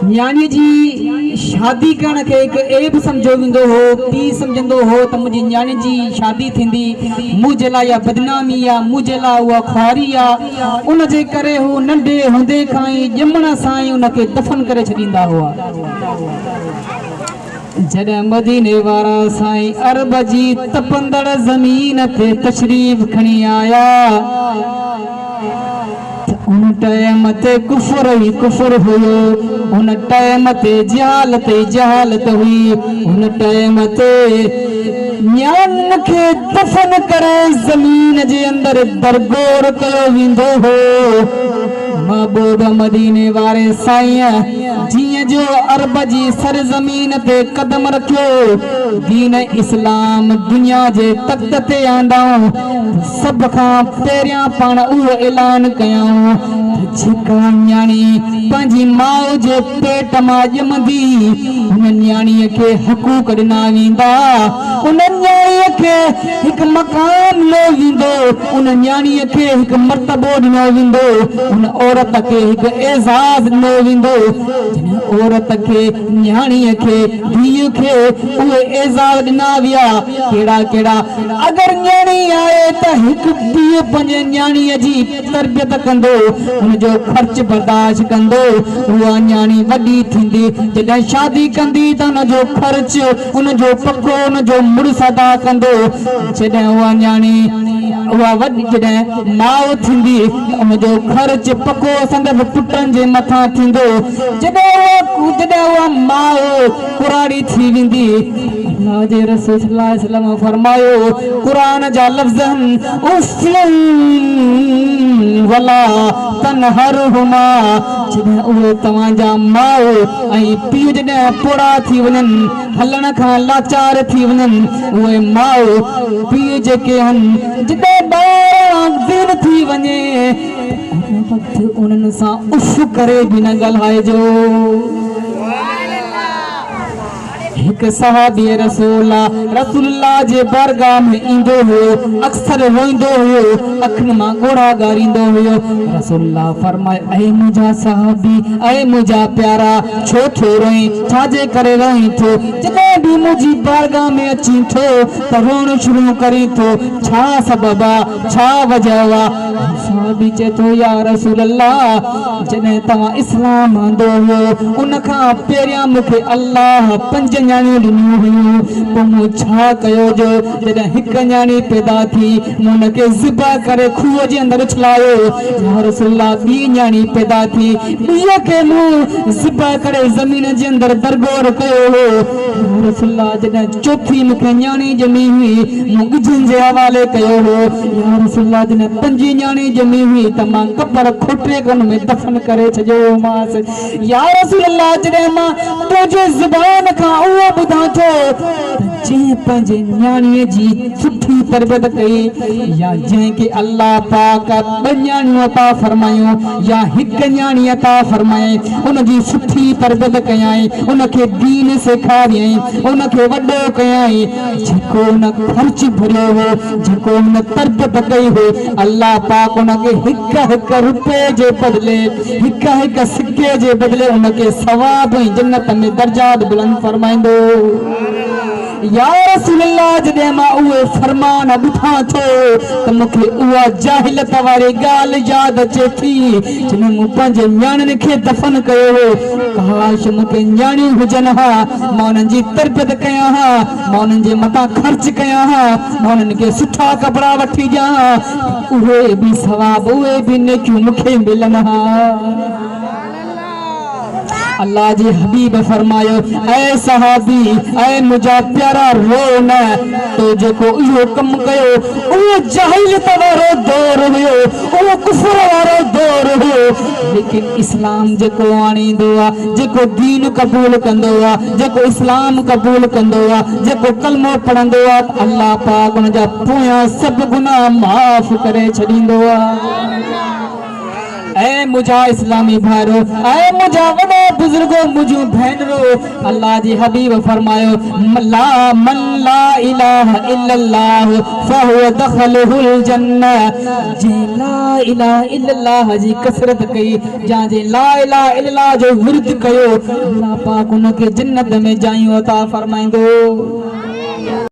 نياڻيء جي شادي ڪرڻ کي هڪ عيب سمجهيو ويندو هو. پيء سمجهندو هو ته منهنجي نياڻي جي شادي ٿيندي، مون جي لاء اها بدنامي آ، مون جي لاء اها خواري آ. ان جي ڪري هو ننڍي هوندي کان ئي ڄمڻ سان ئي ان کي دفن ڪري ڇڏيندا هئا. جڏهن مديني وارا سائين عرب جي تپندڙ زمين تي تشريف کڻي آيا ته ان ٽائيم تي ڪفر ئي ڪفر هيو، ان ٽائيم تي جهالت ئي جهالت هئي، ان ٽائيم تي نياڻين کي دفن ڪري زمين جي اندر درگور ڪيو ويندو هو. محبوب مديني واري سائينء جيئن جو عرب جي سرزمين تي قدم رکيو، دين اسلام دنيا جي تخت تي آندائون ته سڀ کان پهريان پاڻ اهو اعلان ڪيائون ته جيڪا نياڻي پنهنجي ماء جي پيٽ مان ڄمندي، ان نياڻيء کي حقوق ڏنا ويندا، ان نياڻيء کي هڪ مقام ڏنو ويندو، ان نياڻيء کي هڪ مرتبو ڏنو ويندو، ان عورت کي هڪ اعزاز ڏنو ويندو، جڏهن عورت کي، نياڻيء کي، ڌيء کي اهي اعزاز ڏنا ويا، ڪهڙا ڪهڙا؟ اگر نياڻي آهي ته هڪ پيء پنهنجي نياڻيء جي تربيت ڪندو، ان جو خرچ برداشت ڪندو، اها نياڻي وڏي ٿيندي، جڏهن شادي ڪندي ته ان جو خرچ، ان جو پڪو ان جو مڙس ادا ڪندو، جڏهن اها نياڻي اها وڏي جڏهن ماء ٿيندي ته ان جو خرچ پڪو سندس پٽن جي مٿان ٿيندو، جڏهن اها جڏهن اها ماء ڪراڙي ٿي ويندي ته الله جي رسول صلي الله عليه وسلم فرمايو قرآن جا لفظ آهن اف ولا تنهرهما جڏهن اهي توهان جا ماء ۽ پيء جڏهن پوڙها ٿي وڃن، هلڻ کان لاچار ٿي وڃن، اهي ماء پيء جيڪي آهن، جڏهن ٻار دين ٿي وڃي ته ان وقت انهن سان اف ڪري به نه ڳالهائجو. هڪ صحابي رسول رسول الله جي بارگاهه ۾ ايندو هيو، اڪثر روئيندو هيو، اکين مان ڳوڙها ڳاريندو هيو. رسول الله فرمايو، اي منهنجا صحابي، اي منهنجا پيارا، ڇو ٿو روئين، ڇا جي ڪري روئين ٿو؟ جڏهن به منهنجي بارگاهه ۾ اچين ٿو ته روئڻ شروع ڪرين ٿو، ڇا سبب آ، ڇا وجهه آ؟ صحابي چئي ٿو، يا رسول الله! جڏهن توهان اسلام آندو هيو، ان کان پهريان مون کي الله پنج نياڻيون ڏنيون هيون، پوء مون ڇا ڪيو جو جڏهن هڪ نياڻي پيدا ٿي، مون ان کي ذبح ڪري کوهه جي اندر اڇلايو. يا رسول الله! ٻي نياڻي پيدا ٿي، ٻيء کي مون ذبح ڪري زمين جي اندر درگور ڪيو هو. يا رسول الله! جڏهن چوٿين مون کي نياڻي ڄمي هئي، مون ڳجهن جي حوالي ڪيو هو. يا رسول الله! جڏهن پنجين نياڻي ڄمي هئي ته مان قبر کوٽي ان ۾ دفن ڪري ڇڏيو هومانس. يا رسول الله! جڏهن مان تنهنجي زبان کان اهو ٻڌان ٿو ته جنهن پنهنجي نياڻيء جي سٺي تربيت ڪئي يا جنهن کي الله پاڪ ٻه نياڻيون عطا فرمايون يا هڪ نياڻي عطا فرمايائين ان جي سٺي تربيت ڪيائين ان کي دين سيکاريائين ان کي وڏو ڪيائين جيڪو ان خرچ ڀريو هو جيڪو هن تربيت ڪئي هئي الله پاڪ ان کي هڪ هڪ رپئي جي بدلي هڪ هڪ سڪي جي بدلي ان کي ثواب ۽ جنت ۾ درجات بلند فرمائيندو. يا رسول الله جڏهن مان اهي فرمان ٻڌان ٿو ته مون کي اها جاهليت واري ڳالهه ياد اچي ٿي جڏهن مون پنهنجي نياڻين کي دفن ڪيو هو ڪاش مون کي نياڻيون هجن ها مان انهن جي تربيت ڪيان ها مان انهن جي مٿان خرچ ڪيان ها مان انهن کي سٺا ڪپڙا وٺي ڏيان ها اهي به ثواب اهي به نيڪيون مون کي ملن ها. الله جي حبيب فرمايو، اي صحابي، اي منهنجا پيارا رو نه، تو جيڪو اهو ڪم ڪيو اهو جاهليت وارو دور هيو، اهو ڪفر وارو دور هيو، ليڪن اسلام جيڪو آڻيندو آ، جيڪو دين قبول ڪندو آ، جيڪو اسلام قبول ڪندو آ، جيڪو ڪلمو پڙهندو آ ته الله پاڪ ان جا پويان سڀ گناهه معاف ڪري ڇڏيندو آ. اي منهنجا اسلامي ڀائرو، اي منهنجا وڏا بزرگو، منهنجون ڀينرو، الله جي حبيب فرمايو، لا من لا اله الا الله فهو دخله الجنه، جنهن لا اله الا الله جي ڪثرت ڪئي، يا جنهن لا اله الا الله جو ورد ڪيو، الله پاڪ ان کي جنت ۾ جايون عطا فرمائيندو.